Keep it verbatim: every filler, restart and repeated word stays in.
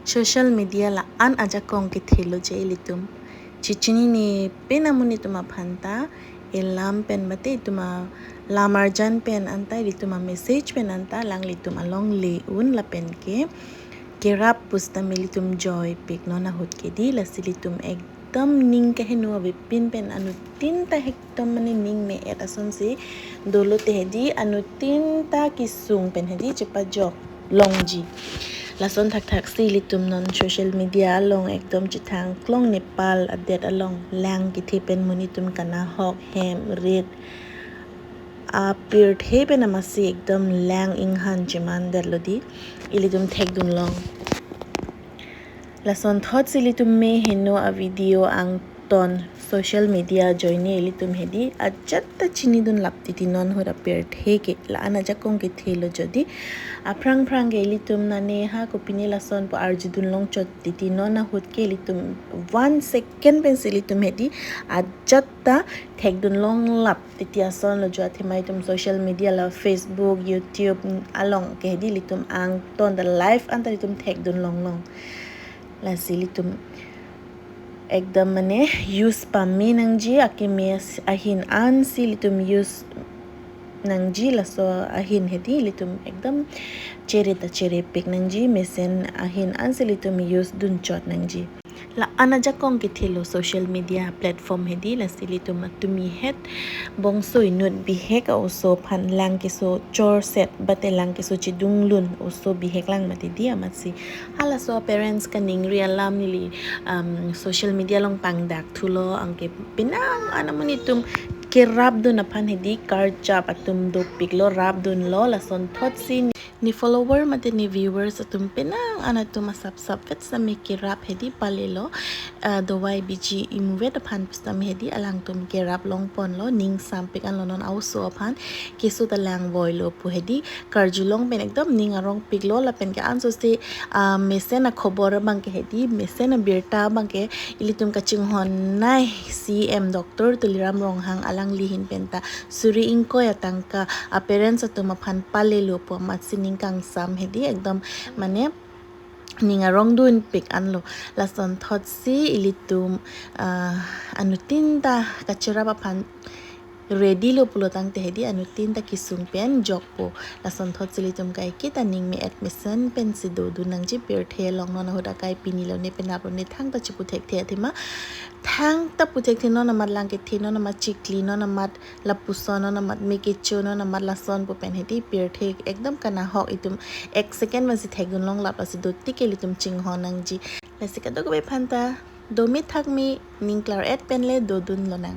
Social media la-an ajakong kethelo je ilitum. Chechinine pen amonit atum aphan ta, elam pen mate itum alam arjan pen anta, ilitum a-message pen anta, alanglitum along le-un lapen ke kerap pusitame ilitum joipik non ahut ke di, lasi ilitum ekdom ning keheno avepin pen anuttin ta hekdom mane ning me-et asonsi dolo te hedi, anuttin ta kesung pen hedi chepajok longji. Lason thakthak si ilitum non social media along ekdom chethang klong, Nepal adet along lang kethe pen monit atum kanahok hem rit apirthe pen amatsi ekdom lang inghan cheman detlo di, ilitum thekdun long. Lason thot si ilitum me heno a-video angton social media ajoine ilitum hedi ajat ta chinidun lap titi non ahut apirthe ke, la-an ajakong kethelo jodi. Aphrang phrang ke ilitum nane ha kopine lason pu arjudun longchot titi, non ahut ke ilitum one second pensi ilitum hedi ajat ta thekdun long lap titi asonlo jo. Athema itum social media la Facebook, YouTube along ke hedi ilitum angton ta live anta ilitum thekdun long long. Lasi ilitum ekdom mane use pame nangji, akeme as-, ahin ansi ilitum use nangji, laso ahin hedi ilitum ekdom chere ta cherepik nangji, mesen ahin ansi ilitum use dunchot nangji. La-an ajakong kethelo social media platform hedi, lasi ilitum atumi het bongso inut bihek a-oso aphan lang keso chorset, bate lang keso chedunglun oso bihek lang mati di amatsi. Halaso parents kaningri alam neli, um, social media along pangdak thulo, anke penang an amonit atum kerapdun aphan hedi karjap atum dopiklo, rapdunlo, lason thot si ne follower mate ne viewers atum penang an atum asap sap vet sitame kerap hedi palelo, ah, dawai biji imuvet aphan pusitame hedi alangtum kerap longponlo, ning sampik anlo non a-oso aphan, keso ta lang voilo pu hedi karjulong pen ekdom ning arongpiklo, lapen ke ansose, ah, mesen akhobor abang ke hedi, mesen abirta abang ke ilitum kachinghon nai C M Doctor Tuliram Ronghang alangli ahin pen ta suri ingkoi atangka a-parents atum aphan palelo pu amatsi ning kangsam hedi ekdom mane ning arongdunpik anlo. Lason thot si ilitum, ah, anuttin ta kacherap aphan ready lo pulo tangte hedi anuttin ta kesung pen jokpo. Lason thot si ilitum kaike ta ning me-et mesen pensi dodun nangji, pirthe along non ahut akai pini lo ne penap lo ne thangta chepu thekthe athema thangta pu thekthe, non amat lang kethe, non amat chikli, non amat lapuson, non amat me kecho, non amat lason pu pen hedi pirthe ekdom kanahok, itum ek second pensi thekdun long lap, lasi dotik ke ilitum chinghon nangji. Lasi kadokave aphan ta dome thakme, ning klar-et penle dodun lonang.